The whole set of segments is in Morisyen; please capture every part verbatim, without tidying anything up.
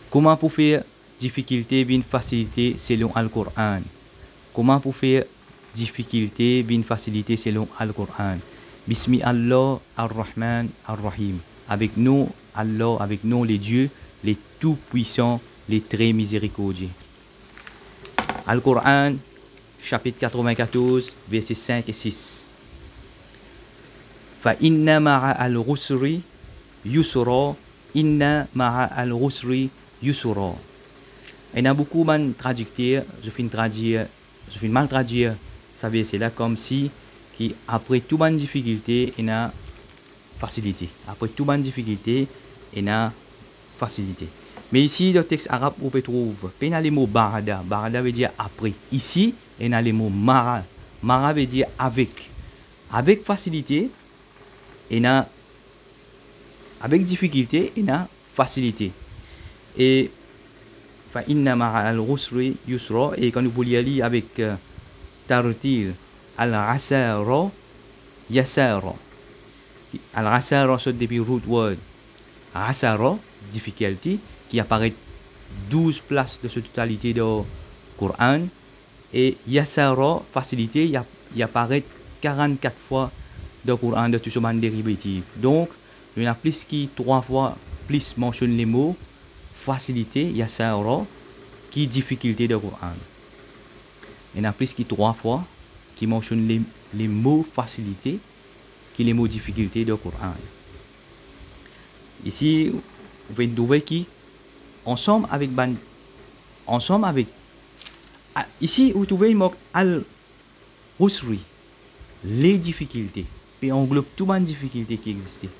Kouma pou fer difikilte vinn fasilite selon Al-Koran? Kouma pou fer difikilte vinn fasilite selon Al-Koran? Bismi Allah Ar-Rahman Ar-Rahim. Avek nom Allah, avek nom le Dieu, le Tout-Puissant, le Très Miséricordieux. Al-Koran, chapitre quatre-vingt-quatorze, versets cinq et six. Fa inna ma'a al-usri yusra, inna ma'a al-usri yusra. Ena boukou bann tradikter, zot finn tradir, zot finn mal tradir sa verse la, koumsi ki apre tou bann difikilte, ena fasilite. Apre tou bann difikilte, ena fasilite. Me isi, dan text arab, ou pe trouv, pena lemo ba'da. Ba'da ve dir apre. Isi, ena lemo ma'a. Ma'a ve dir avek. Avek fasilite, ena, avek difikilte, ena fasilite. E fa inna ma'a al-usri yusra, e kan nou pou lir li avek, eh, tartil, al-asara yasara. Al-asara sort depi root word asara, difficulty, ki aparet douz plas dan so totalite dan Koran, e yasara, fasilite, li ap-, li aparet karannkat fwa dan Koran, dan tou so bann derivativ. Donk, nou ena plis ki trwa fwa plis mansionn lemo fasilite, yasara, ki difikilte dan Koran. Ena plis ki trwa fwa ki mansionn le, lemo fasilite ki lemo difikilte dan Koran. Isi, ou pe trouve ki ansam avek bann, ansam avek, a, isi, ou trouve li mark al-usri, le difikilte, pe anglob tou bann difikilte ki existe.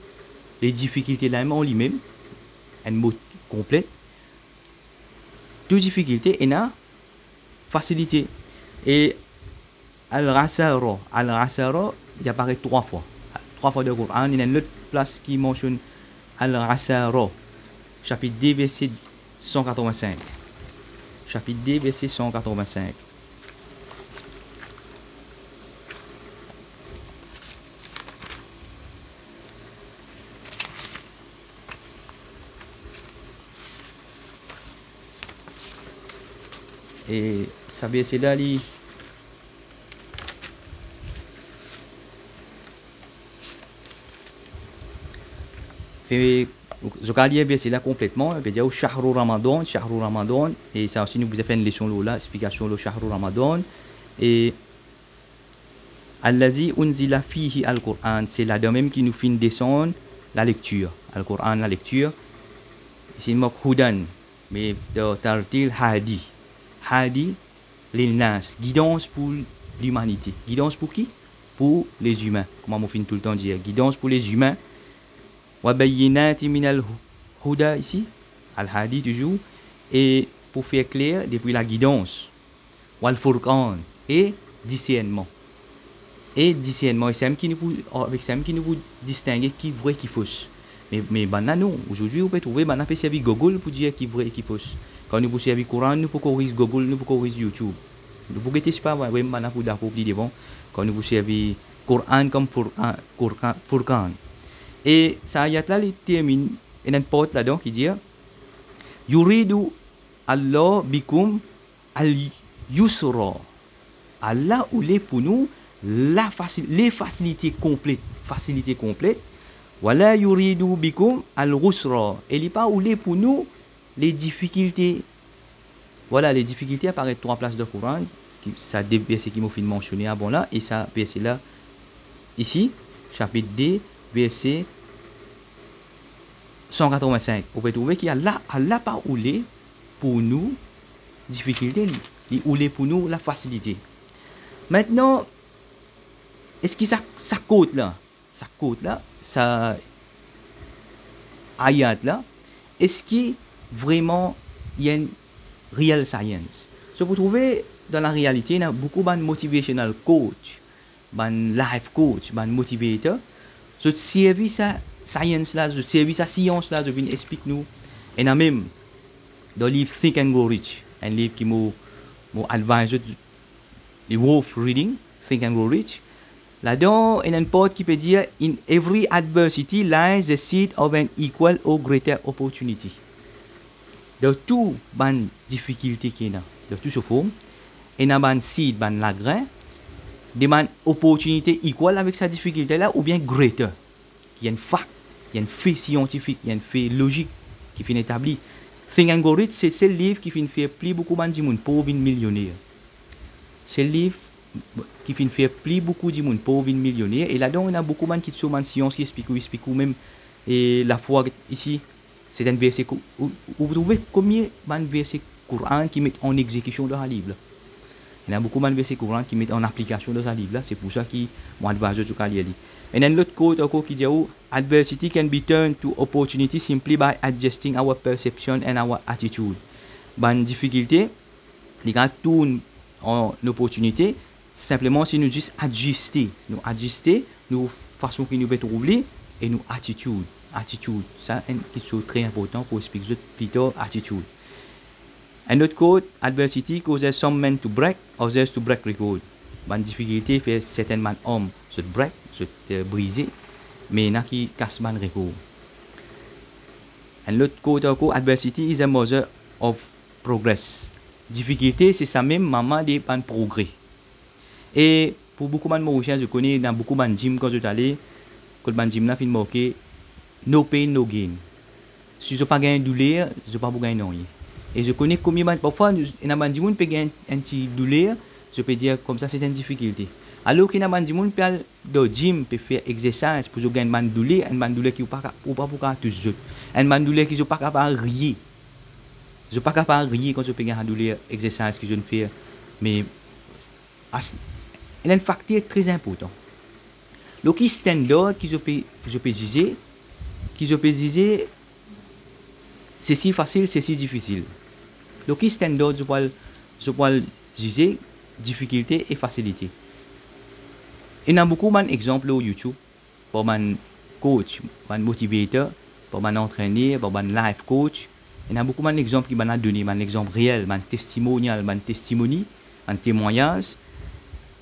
Le difikilte la mem an limem, enn mo konple, tou difikilte ena fasilite. E al-asara, al-asara, li aparet trwa fwa. Trwa fwa dan Koran, ena enn lot plas ki mansionn al-asara. Sapit de, verse san katrovin-sink. Sapit de, verse san katrovin-sink. E sa verse la, li, e, zot kapav lir verse la konpletman, li pe dir ou shahru Ramadan, shahru Ramadan, e sa osi nou bizin fer enn leson lor la, explikasion lor shahru Ramadan, e allazi unzila fihi al-Koran, se ladan mem ki nou finn desann lalektir, al-Koran, lalektir. Isi li mark hudan, me dan tartil hadi. Hadi linnas, gidans pou limanite. Gidans pou ki? Pou lezimin. Kouma mo finn toultan dir, gidans pou lezimin. Wa bayyinatin minal hu-, huda isi, al-hadi touzour, e pou fer kler depi lagidans. Wal furqan, e disernman. E disernman, e samem ki nou pou, avek samem ki nou pou distinge ki vre, ki fos. Me, me bann la non, azordi ou pe trouve bann la pe servi Google pou dir ki vre e ki fos. Kan nou pou servi Koran, nou pou koriz Google, nou pou koriz YouTube. Nou pou gete si pa vre, bann la pou dakor pli devan, kan nou pou servi Koran kom Furqan, Koran, Furqan. E sa ayat la, li terminn, ena enn part ladan ki dir, yuridu Allah bikum al-yusra. Allah oule pou nou lafasi-, le fasilite konplet, fasilite konplet. Wala yuridu bikum al-usra. E li pa oule pou nou le difikilte. Vwala, le difikilte aparet trwa plas dan Koran, ki, sa de verse ki mo finn mansione avan la, e sa verse la, isi, sapit de, verse san katrovin-sink. Ou pe trouve ki Allah, Allah pa oule pou nou difikilte, li, li oule pou nou lafasilite. Aster, eski sa, sa kot la, sa kot la, sa ayat la, eski vreman li enn real science? So, pou trouve, dan larealite, ena boukou bann motivational coach, bann life coach, bann motivator, zot servi sa science la, zot servi sa sians la, zot vinn explik nou. Ena mem dan liv Think and Grow Rich, enn liv ki mo, mo advise zot, li worth reading, Think and Grow Rich. Ladan, ena enn part ki pe dir, "In every adversity lies the seed of an equal or greater opportunity." dan tou bann difikilte ki ena, dan tou so form, ena bann seed, bann lagrin, de bann oportinite equal avek sa difikilte la, oubien greater, ki enn fakt, enn fe siantifik, enn fe lozik ki finn etabli. Think and Grow Rich se sel liv ki finn fer pli boukou bann dimoun pov vinn milioner. Sel liv ki finn fer pli boukou dimoun pov vinn milioner, e ladan ena boukou bann kitsoz, bann sians ki explik ou, explik ou mem, e lafwa isi, sertin verse ko-, ou, ou trouve komie bann verse Koran ki met an exekision dan sa liv la. Ena boukou bann verse Koran ki met an aplikasion dan sa liv la, se pou sa ki mo advise zot zot al lir li. Ena enn lot quote ankor ki dir ou, "Adversity can be turned to opportunity simply by adjusting our perception and our attitude." Bann difikilte, li kapav tourn an oportinite, sinpleman si nou zis adjiste, nou adjiste nou fason ki nou pe trouv li, e nou attitude. Attitude, sa enn kitsoz tre inportan pou explik zot plitar, attitude. Enn lot quote, "Adversity causes some men to break, others to break record." Bann difikilte fer sertin bann om zot break, zot, eh, brize, me ena ki kas bann rekor. Enn lot quote ankor, "Adversity is a mother of progress." Difikilte, se sa mem mama de bann progre. E pou boukou bann Morisien, zot kone, dan boukou bann gym, kan zot ale, kot bann gym la finn marke, "No pain, no gain." Si zot pa gagn douler, zot pa pou gagn nanye. E zot kone komie bann, parfwa, ena bann dimoun pe gagn enn ti douler, zot pe dir koumsa se enn difikilte. Alor ki ena bann dimoun pe al dan gym, pe fer exersiz pou zot gagn bann douler, enn bann douler ki ou pa ka-, ou pa pou kapav tous zot. Enn bann douler ki zot pa kapav riye. Zot pa kapav riye kan zot pe gagn sa douler exersiz ki zot fer. Me as-, ena enn fakter tre inportan. Lor ki standard ki zot pe, zot pe zize, ki zot pe zize, sesi fasil, sesi difisil. Lor ki standard zot pou al, zot pou al zize difikilte e fasilite. Ena boukou bann exanp lor YouTube, par bann coach, bann motivator, par bann antrener, par bann life coach. Ena boukou bann exanp ki bann la done, bann exanp reel, bann testimonial, bann testimoni, bann temwagnaz.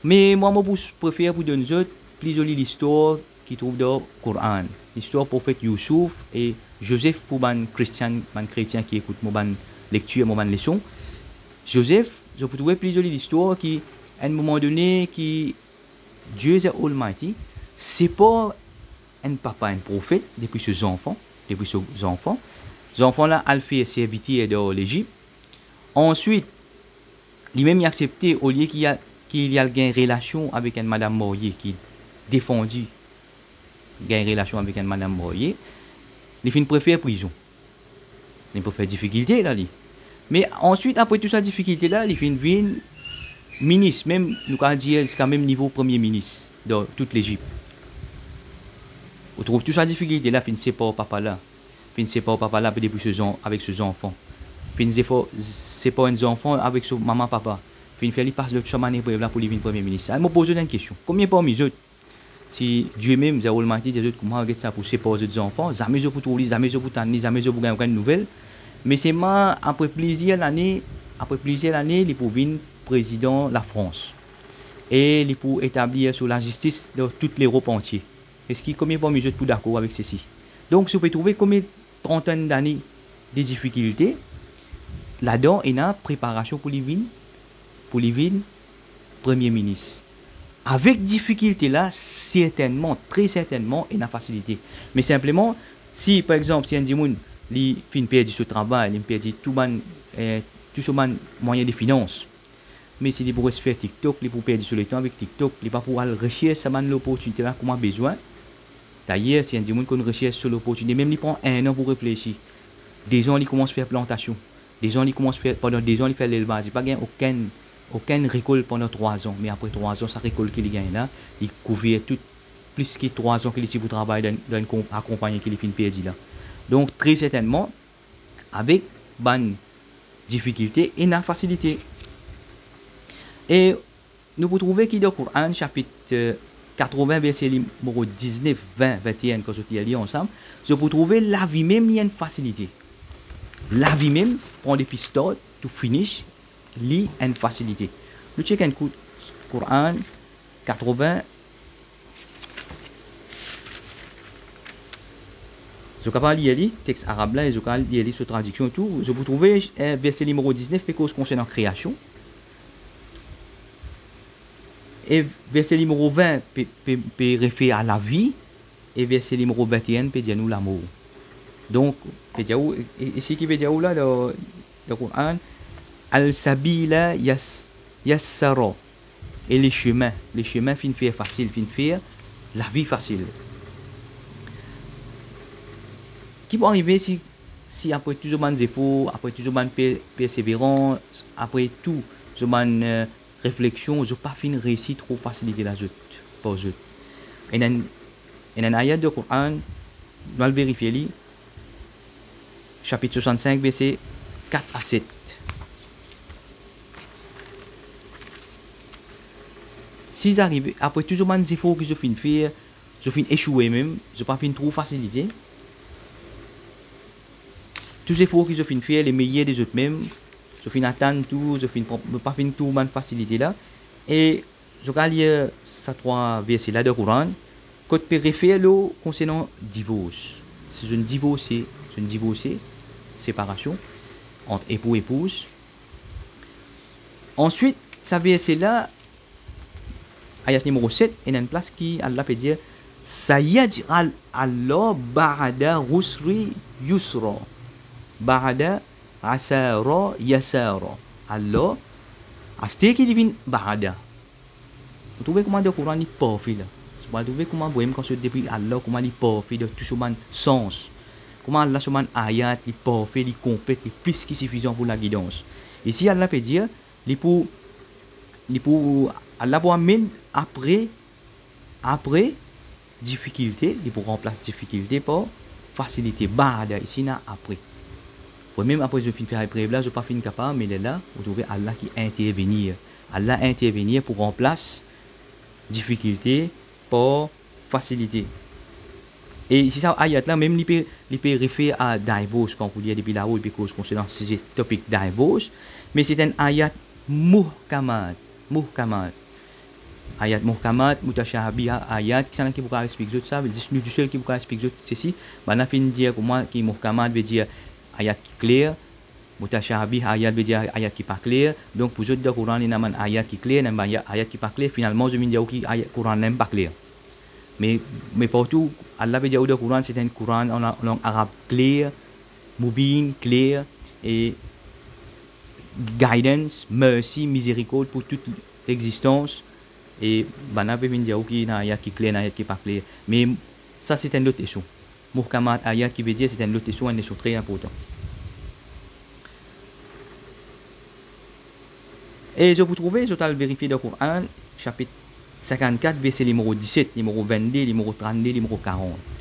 Me mwa, mo pou prefer pou donn zot pli zoli listwar ki trouv dan Koran, listwar profet Youssouf e Zozef pou bann Kristian, bann kretien ki ekout mo bann lektir, mo bann leson. Zozef, zot pou trouve pli zoli listwar ki, enn moman done, ki Die, the Almighty, separ enn papa, enn profet, depi so zanfan, depi so zanfan. Zanfan la al fer serviter dan Lezip. Answit, limem li aksepte, olie ki a-, ki li al gagn relasion avek enn madam marye, ki defandi gagn relasion avek enn madam marye, li finn prefer prizon. Li prefer difikilte la, li. Me answit, apre tou sa difikilte la, li finn vinn minis, mem, nou kapav dir, ziska mem nivo premie minis dan tout Lezip. Ou trouv tou sa difikilte la finn separ papa la. Finn separ papa la depi so zan-, avek so zanfan. Finn zefo-, separ enn zanfan avek so mama, papa. Finn fer li pas dan tou sa bann eprev la pou li vinn premie minis. Sa, mo poz zot enn kestion. Komie parmi zot, si Die mem, the Almighty, dir zot, kouma, get sa, pou separ zot zanfan, zame zot pou trouv li, zame zot pou tann li, zame zot pou gagn okenn nouvel. Me selman apre plizier lane, apre plizier lane, li pou vinn prezidan Lafrans. E li pou etablir so lazistis dan tout Lerop antie. Eski komie parmi zot pou dakor avek sesi? Donk, si ou pe trouve komie trantinn dane de difikilte, ladan ena preparasion pou li vinn, pou li vinn premie minis. Avek difikilte la, sertennman, tre sertennman, ena fasilite. Me sinpleman, si, par exanp, si enn dimoun, li finn perdi so travay, li finn perdi tou bann, eh, tou so bann mwayin de finans, me si li pou res fer TikTok, li pou perdi so letan avek TikTok, li pa pou al resers sa bann loportinite la kouma bizin. Dayer, si enn dimoun konn resers so loportinite, mem li pran enn an pou reflesi, dezan li koumans fer plantasion, dezan li koumans fer, pandan dezan li fer lelvaz, li pa gagn okenn, okenn rekolt pandan trwa zan, me apre trwa zan, sa rekolt ki li gagn la, li kouver tou plis ki trwa zan ki li ti pou travay dan, dan enn konp-, akonpagni ki li finn perdi la. Donk, tre sertennman, avek bann difikilte, ena fasilite. E nou pou trouve ki dan Koran, sapit, eh, katrovin, verse nimero diznef, vin, vinteenn, kan zot lir li ansam, zot pou trouve lavi mem li enn fasilite. Lavi mem, pran depi start to finish, li enn fasilite. Nou chek enn kou Koran katrovin, Zot kapav lir li, text arab la, e zot kapav lir li so tradiksion tou. Zot pou trouve, eh, verse nimero diznef pe koz konsernan kreasion. E verse nimero vin pe, pe, pe refer a lavi. E verse nimero vin-e-enn pe dir nou lamor. Donk, pe dir ou, e, e, e seki pe dir ou la, dan, dan Koran, al sabila yas-, yassara. E le semin, le semin finn fer fasil, finn fer lavi fasil. Ki pou arive si, si apre tou zot bann zefor, apre tou zot bann per-, perseverans, apre tou zot bann, eh, refleksion, zot pa finn reysi trouv fasilite la zot, par zot? Ena enn, ena enn ayat dan Koran, nou al verifie li, sapit swasannsink, verse kat a set. Si zot arive, apre tou zot bann zefor ki zot finn fer, zot finn esoue mem, zot pa finn trouv fasilite. Tou zefor ki zot finn fer, le meyer de zot mem, zot finn atann tou, zot finn pran, zot pa finn trouv bann fasilite la. E zot kapav lir sa trwa verse la dan Koran, kot pe refer lor konsernan divors. Si zot divorse, zot divorse, separasion ant epou epouz. Answit, sa verse la, ayat nimero set, ena enn plas ki Allah pe dir, "Sayaj'alu ba'da usrin yusra, ba'da usrin yusra." Allah, aster ki li vinn ba'da. Ou trouve kouma dan Koran li parfe la. Ou trouve kouma, mem kan sot depi Allah, kouma li parfe dan tou so bann sans. Kouma Allah so bann ayat, li parfe, li konplet, li plis ki sifizan pou lagidans. Isi Allah pe dir, li pou, li pou, Allah pou amenn apre, apre difikilte, li pou ranplas difikilte par fasilite. Ba'da, isi ena apre. Ou mem apre zot finn fer eprev la, zot pa finn kapav, me lerla, ou trouve Allah ki intervenir. Allah intervenir pou ranplas difikilte par fasilite. E isi sa ayat la, mem li pe, li pe refer a divorce, kan ou lir depi lao, li pe koz konsernan size topik divorce, me se enn ayat muhkamat, muhkamat. Ayat muhkamat, mutashabihat ayat, kisannla ki pou kapav explik zot sa? Zis nou tousel ki pou kapav explik zot sesi. Bann la finn dir kouma ki muhkamat ve dir ayat ki kler, mutashabih ayat ve dir ayat ki pa kler. Donk pou zot dan Koran ena bann ayat ki kler, ena bann ayat ki pa kler. Finalman zot vinn dir ou ki ayat Koran la mem pa kler. Me, me partou Allah pe dir ou dan Koran, se enn Koran an lang arab kler, mubin, kler, e guidance, mercy, mizerikord pou tou lexistans. E bann la pe vinn dir ou ki ena ayat ki kler, ena ayat ki pa kler. Me sa se enn lot leson. Muhkamat ayat ki ve dir, se enn lot leson, enn leson tre inportan. E zot pou trouve, zot al verifie dan Koran, sapit sinkannkat, verse nimero diset, nimero vennde, nimero trannde, nimero karant.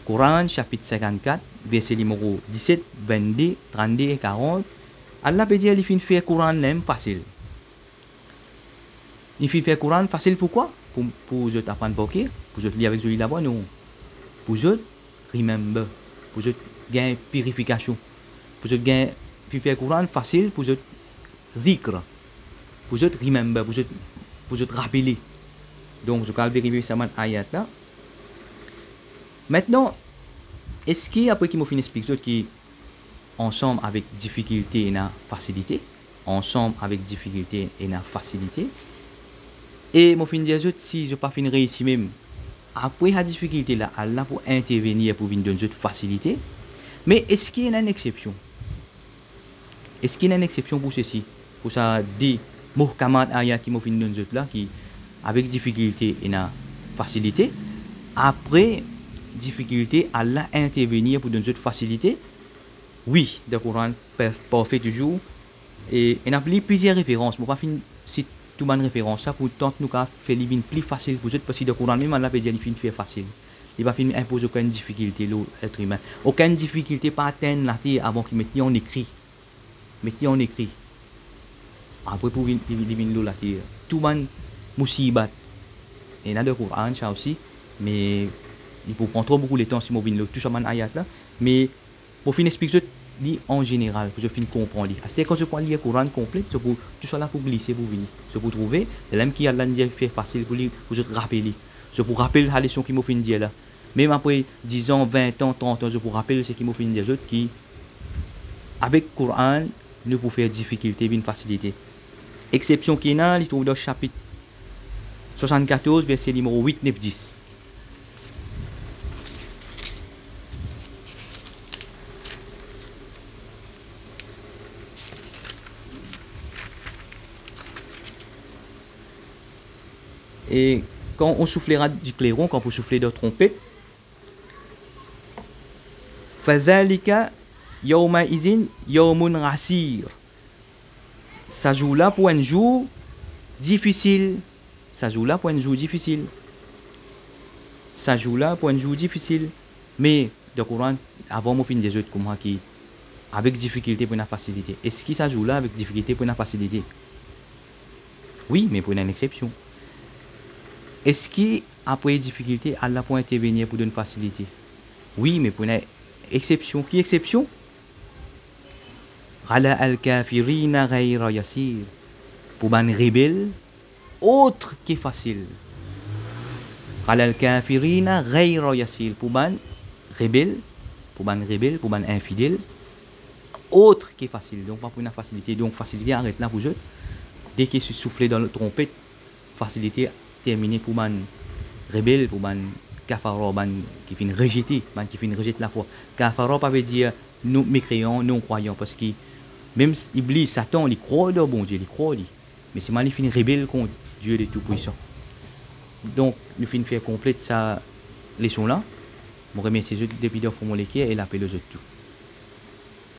Koran, sapit sinkannkat, verse nimero diset, vennde, trannde e karant. Allah pe dir li finn fer Koran la mem fasil. Li finn fer Koran fasil poukwa? Pou, pou zot aprann par ker, pou zot lir avek zoli lavwa, non. Pou zot remember, pou zot gagn pirifikasion, pou zot gagn, finn fer Koran fasil pou zot zikr, pou zot remember, pou zot, pou zot rapele. Donk, zot kapav verifie sa bann ayat la. Aster, eski apre ki mo finn explik zot ki ansam avek difikilte ena fasilite, ansam avek difikilte ena fasilite, e mo finn dir zot, si zot pa finn reysi mem, apre sa difikilte la, Allah pou intervenir pou vinn donn zot fasilite. Me eski ena enn exsepsion? Eski ena enn exsepsion pou sesi, pou sa de muhkamat ayat ki mo finn donn zot la, ki avek difikilte ena fasilite, apre difikilte, Allah intervenir pou donn zot fasilite? Wi, dan Koran, par-, parfe touzour. E ena pli, plizier referans, mo pa finn sit tou bann referans sa, pou tant nou kapav fer li vinn pli fasil pou zot, parski dan Koran mem, Allah pe dir li finn fer fasil. Li pa finn inpoz okenn difikilte lor letr imin. Okenn difikilte pa atenn later avan ki met li an ekri. Met li an ekri. Apre pou vinn, li, li vinn lor later. Tou bann musibat. Ena dan Koran sa osi, me li pou pran tro boukou letan si mo vinn lor tou sa bann ayat la, me mo finn explik zot li an zeneral, pou zot finn konpran li. Aster, kan zot pou al lir Koran konplet, zot pou, tou sa la pou glise, pou vini. Zot pou trouve, lerla mem ki Allah dir fer fasil pou li, pou zot rapele. Zot pou rapel sa leson ki mo finn dir la. Mem apre diz an, vin an, trant an, zot pou rapel seki mo finn dir zot ki avek Koran, nou pou fer difikilte vinn fasilite. Exepsion ki ena, li trouv dan sapit swasannkatorz, verse nimero wit, nef, dis. Et quand on soufflera du clairon, kan pou soufle dan tronpet, fadhalika yawma izin yawmun asir. Sa zour la pou enn zour difisil. Sa zour la pou enn zour difisil. Sa zour la pou enn zour difisil. Me dan Koran, avan mo finn dir zot kouma ki avek difikilte pou ena fasilite. Eski sa zour la avek difikilte pou ena fasilite? Wi, me pou ena enn exepsion. Eski apre difikilte, Allah pou intervenir pou donn fasilite? Wi, me pou ena exepsion. Ki exepsion? Ala al-kafirina ghayra yasir. Pou bann rebel, autre que facile. Ala al-kafirina ghayra yasir. Pou bann rebel, pou bann rebel, pou bann infidel, autre que facile. Donk, pa pou ena fasilite. Donk, fasilite aret la pou zot. Deki soufle dan tronpet, fasilite termine pou bann rebel, pou bann kafara, bann ki finn rezete, bann ki finn rezet lafwa. Kafara pa vedir non, mekreyan, non-krwayan, parski mem Iblis, Satan, li krwar dan Bondie, li krwar li. Me selman li finn rebel kont Dieu le Tout-Puissant. Donk, nou finn fer konplet sa leson la. Mo remersie zot depi dan fon mo leker e lapel lor zot tou.